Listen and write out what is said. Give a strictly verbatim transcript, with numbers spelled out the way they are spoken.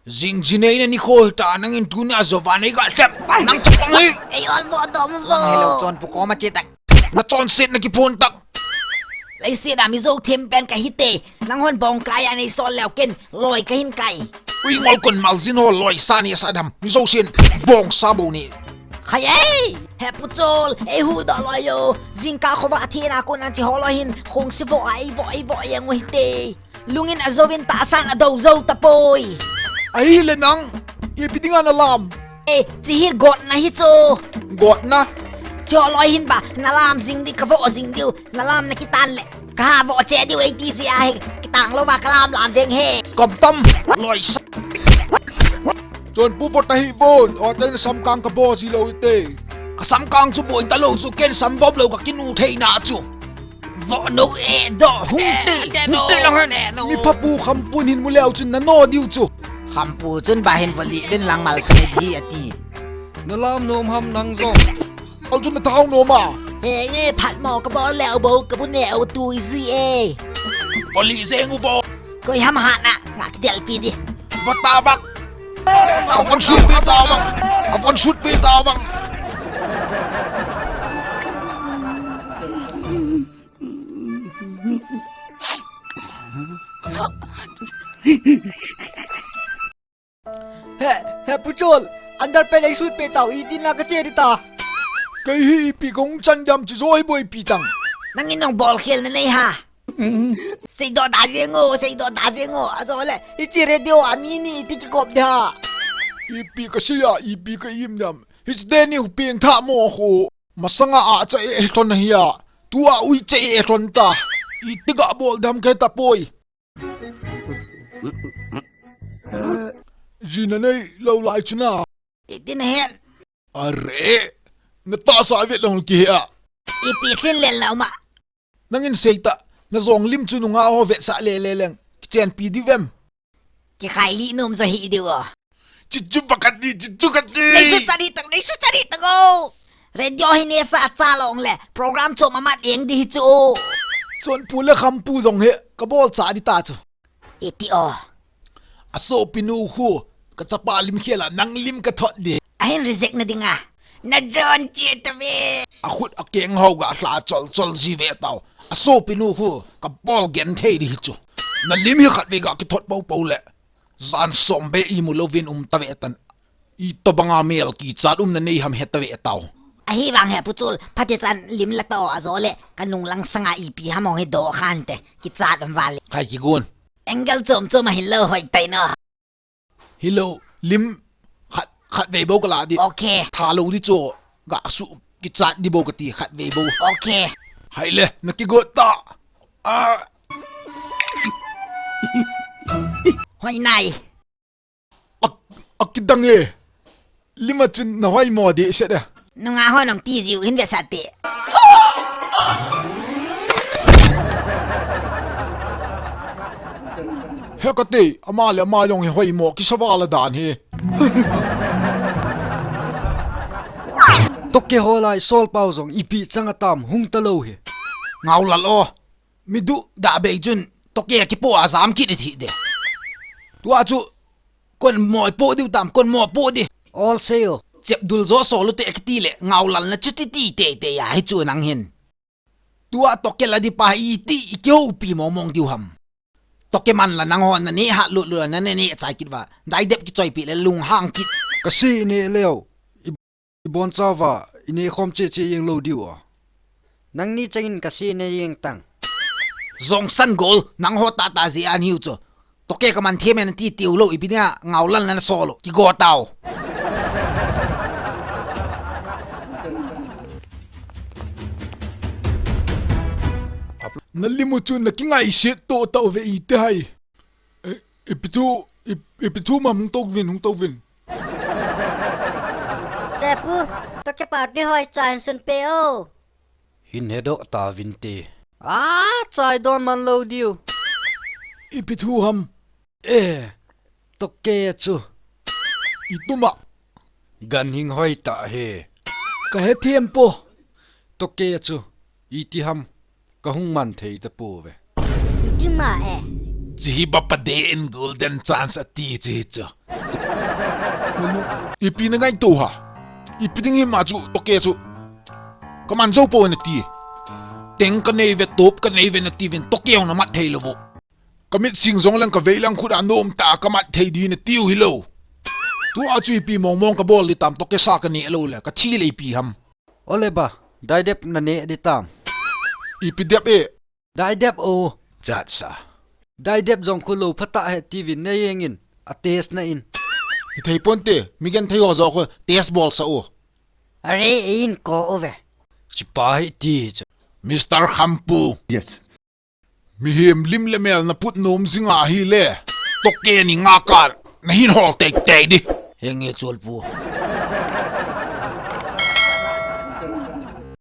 Jing jinei na nikho hita nangin tunia jovan ei ga sep. Nang chapang hi. Ei ol vo dom vo. Hello, chonpu koma che tak. Na chonset na kiphon tak. Leiset a Mizo thempen ka hite. Nanghon bongkai a nei sol leu ken loi ka hin kai. Ui ngol kon maljin ho loi sa ni sa dam. Mizo sin bong sa bo ni. Khai ei. He Pu Chol, ei hu do loi yo. Jingkah khovah thina kon an chi ho loi hin khong si vo ei vo ei vo ei ngu hite. Lungin ajouvin tahsan adou jou tapoi. Ahile nang, ipi dinga na lam? Eh, chi hi gotna hi chu. Gotna? Chu loi hin ba, na lam jing di ka vo jing diu, na lam na kitan le. Ka ha vo che diu ei ti si a hi, kitang lou va ka lam lam jeng he. Kom tam, loi sa. Chonpu vo ta hi vo, o te na samkang ka vo ji lou te. Ka samkang chu vo ta lou chu ken sam vo lou ka kinu thei na chu. Vo no e do hung ti, hung ti lang hen. Mi phapu Khampun hin mu leu chun na no diu chu. Khampu chun ba hin vo li ben lang mal chun di ati. Na lam nom ham nang jong. Al chun na thau nom a. He nge phat mo ka bol leu bo ka bu neu tu isi e. Vo li jeng u vo. Koi ham hat na nga kidel pi di. Vo ta bak. A von sut pi ta bak. A von sut pi ta bak. He, he Pu Chol, under pe lei sut pe tau, i tin la ka che di ta. Kei hi ipi kong chan jam chi joi boi pi tang. Nangin nong bol khel na nei ha. Seidoh ta jeng o, seidoh ta jeng o, a jo le, i chi radio a mi ni i ti ki kop di ha. Ipi ka sei a, ipi ka im jam. Hi chi te ni u pieng tha mo kho. Masanga a cha e e hlon hi a. Tu a ui cha e e hlon ta. I ti ga bol dam ke ta poi. Jina nei lou lai chuna. Iti na hen. Are. Na tahsa vet long ki he a. Ipi thin lel lau ma. Nangin sei ta. Na jong lim chu nunga ho vetsah le le leng. Kichen pi di vem. Kikhai li nom jo hi di o. Chichu pakati, chichu kati. Nei su chari tak, nei su chari tak o. Radio hi ne sa cha long le. Program chu mamat eng di hi chu o. Chonpu le Khampu jong he. Ka bol cha di ta chu. Iti o. A sopi nu khu, ka chapa lim khel a nang lim ka thot di. Ahin reject na dinga. Na jon chi ta ve. A khut a keng ho ga hla chol chol ji ve tau. A sopi nu khu, ka bol gen thei di hi chu. Na lim hi khat ve ga ki thot pou pou le. Jan som be i mu louvin um ta ve tan. Itobanga mel kichat umna nei ham he ta ve tau. Ahivang he Pu Chol, phatichan lim la tao a jo le, ka nung lang sanga ipi ham hong he do khan te, kichat um vale. Khai kigon. Angle chom chom a hin lo hoi tai na. Hi lo, lim khat, khat vei bo ka la di. Okay. Tha lo di chu, ga su kichat di bo ka ti khat vei bo. Okay. Hai le, na kigot ta. Ah. Hoi nai. A, a kidang e. Lima chun na hoi mo de se da. Nunga ho nong ti jiu hin ve sa te. He ka te, ama le ama jong he hoi mo, kisa vala dan he. Toke ho lai sol pau jong ipi chang a tam hung ta lo he. Ngau lal o. Mi du da bei chun, toke kipo a jam kit i thi de. Tua chu, kon moi po diu tam, kon mo po di. Ol sei o. Chep dul jo so lu te kiti le, ngau lal na chu ti ti te te ya hi chu nang hin. Tua toke la di pa i ti, i keu pi mong mong diu ham. Toke man la nang ho na ne ha lu lu na ne ne chai kit va. Dai dep ki choi pi le lung hang kit. Ka si ne leo. I bon chauva, i nei khom che che jeng lo diu a. Nangni changin ka si nei jeng tang. Jong san gol, nang ho ta ta ji an hiu chu. Toke ka man them en ti tiu lo, ipi nia ngau lal na so lo, ki go tau. Na limu chu na ki ngai siet to tau ve i te hai. Eh, ipi thu, ip-, ipi thu mam hung tou vin, hung tou vin. Chepu, toke party hoi chai sun pe o. Hin hedoh ta vin te. Ah, chai don man lo diu. Ipi thu ham. Eh, toke chu. I tuma. Gan hing hoi ta he. Ka he thiam po. Toke chu. Iti ham. Ka hung man thei ta po ve. Iti ma e. Chihi bapa day and golden chance ati chihi chu. Ipi na ngaito ha. Ipi ding hima chu toke chu. Kaman jo po nati. Teng kanei ve top kanei ve nati vin toke na mat thei lou vo. Kamit sing jong lang kavei lang khut a nom ta kamat thei di natiu hilou. Tua chu ipi mong mong kabol di tam toke sa kaneh lou le kathi le ipi ham. Ole ba, daidep naneh di tam. Ipi dep e. Daidep o. Chatsa. Daidep jong khu lou phatah he tivin nei engin. A test na in. Hithei ponte, mi genthei ho jo khu test bol sa u. Are in ko uve. Chipa hi ti cha. Mister Khampu. Yes. Mihem lim le mel na put nom jing ahile. Toke ni nga kan. Na hin hol tei tei di. Henge chol pu.